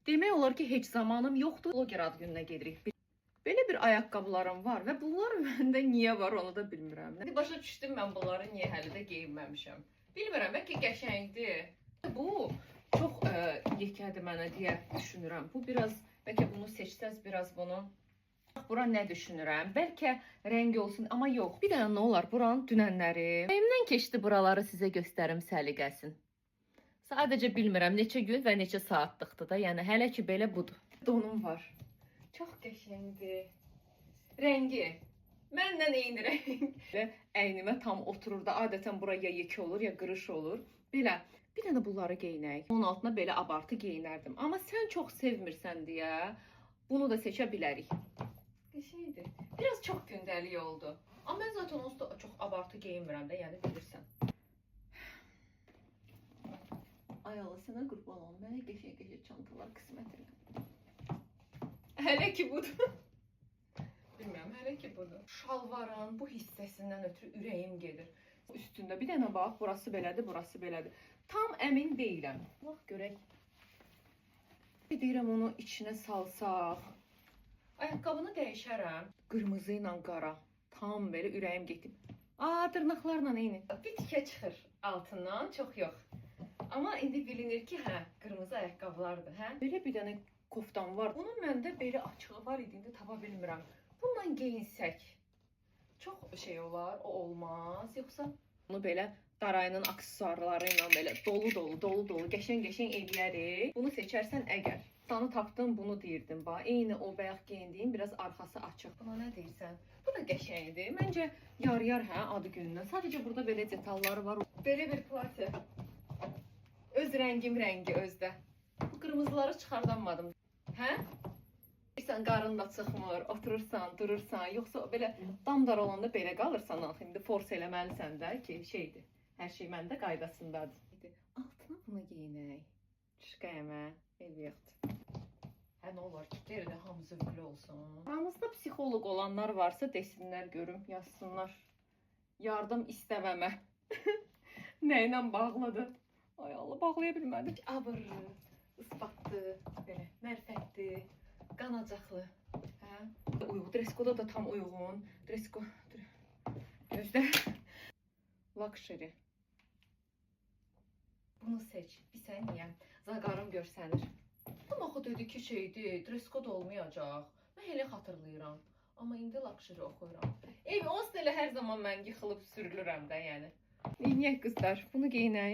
Demək olar ki, heç zamanım yoxdur. Bloger ad gününə gedirik. Belə bir ayaqqabılarım var və bunlar məndə niyə var onu da bilmirəm. İndi başa düşdüm mən bunları niyə hələ də geyinməmişəm. Bilmirəm, bəlkə qəşəngdir. Bu çox yekədir mənə deyə düşünürəm. Bu biraz bəlkə bunu seçsəz biraz bunu. Bax, bura nə düşünürəm? Bəlkə rəngi olsun, amma yox. Bir dənə nə olar buranın dünənləri. Ürəyimdən keçdi buraları sizə göstərim səliqəsin. Sadəcə bilmirəm neçə gün və neçə saatlıqdır da. Yəni hələ ki belə budur. Donum var. Çox qəşəngdir. Rəngi. Mənlə eyni rəng. Və əynimə tam oturur da. Adətən bura ya yekə olur, ya qırış olur. Belə. Bir dənə bunları geyinək. Onun altına belə abartı geyinərdim. Amma sən çox sevmirsən deyə bunu da seçə bilərik. Qəşəngdir. Biraz çox gündəlik oldu. Amma mən zaten onsuz da çox abartı geyinmirəm də, yəni bilirsən. Ay Allah sənə qurban olum. Mənə qəşəng-qəşəng çantalar qismət elə. Hələ ki budur. Bilmirəm, hələ ki budur. Şalvarın bu hissəsindən ötürü ürəyim gedir. Üstündə bir dənə bax, burası belədir, burası belədir. Tam əmin deyiləm. Bax görək. Bir deyirəm onu içinə salsaq. Ayaqqabını dəyişərəm. Qırmızı ilə qara. Tam belə ürəyim getib. Aa, dırnaqlarla eyni. Bir tikə çıxır altından, çox yox. Amma indi bilinir ki, hə, qırmızı ayaqqabılardır, hə? Belə bir dənə koftam var. Bunun məndə belə açığı var idi, indi tapa bilmirəm. Bununla geyinsək çox şey olar, o olmaz. Yoxsa bunu belə darayının aksesuarları ilə belə dolu-dolu, dolu-dolu, qəşəng-qəşəng eləyərik. Bunu seçərsən əgər. Sanı tapdım, bunu deyirdim bax. Eyni o bayaq geyindiyim biraz arxası açıq. Buna nə deyirsən? Bu da qəşəngdir. Məncə yar-yar hə adı günündən. Sadəcə burada belə detalları var. Belə bir platiya. Öz rəngim rəngi özdə. Bu qırmızıları çıxardanmadım. Hə? Sən qarın da çıxmır, oturursan, durursan, yoxsa belə damdar olanda belə qalırsan axı indi fors eləməlisən də ki, şeydir. Hər şey məndə qaydasındadır. Altına bunu geyinək. Çıxayım, ev yoxdur. Hə nə olar ki, geridə hamı zövqlü olsun. Aramızda psixoloq olanlar varsa desinlər görüm, yazsınlar. Yardım istəməmə. Nə ilə bağlıdır? Ay Allah, bağlaya bilmədim. Abır, isbatdı, belə, mərifətli, qanacaqlı. Hə? Uyğun, dress-koda da tam uyğun. Dress-kod. Gözlə. Luxury. Bunu seç. Bir sən niyə? Zaqarım görsənir. Amma axı dedi ki, şeydi, dress code olmayacaq. Mən elə xatırlayıram. Amma indi luxury oxuyuram. Ev onsuz da elə hər zaman mən yıxılıb sürülürəm də, yəni. Neyniyək qızlar? Bunu geyinək.